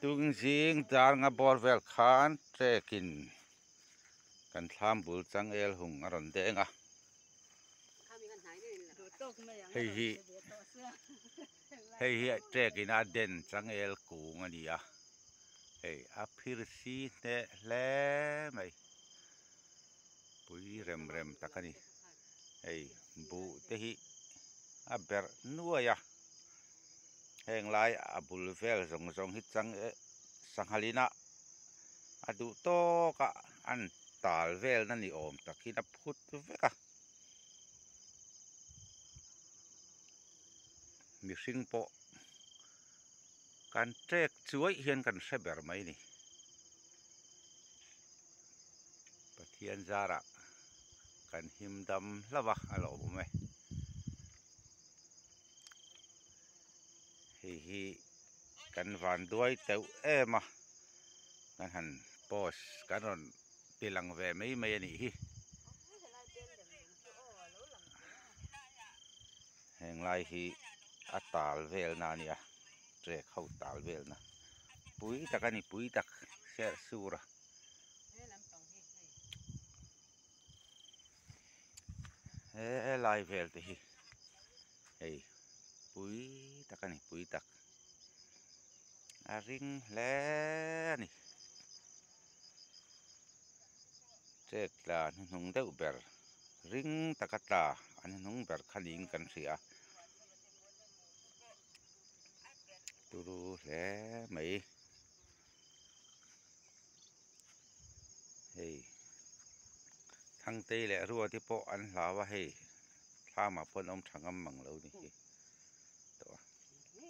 Tungzing dar nga bawr vel khan trek in kan thlam bul changel hung a rawn deng a. Hei hi hei hi trek in a den changel kung a ni a, hei a phir si hneh hle mai pui rem rem tak a ni. Hei buh te hi a berh nuai a, heng lai a bul vel zawng zawng hi chang eh sanghalin a a duh tawk a an tal velna ni awm takin a phut vek a. Mihring pawh kan trek chuaih hian kan hre ber mai a ni. Pathian zarah kan him dam hlauh a, a lawmawm e. Hei hi kan van duai teuh em a, kan han post kan rawn ti lang ve mai mai a nih hi. Heng lai hi a tal velna a nia trek ho tal velna pui tak a ni pui tak serh sur a. He lai vel te hi hei pui tak a ni pui tak a ring hle a ni trek tla hnuhnung deuh ber ring taka tla a hnuhnung ber kha niin kan hria turu hle mai. Hei Thangtei leh Ruati pawh an hlau a hei thlamah pawh an awm tha ngam mang lo ni hi.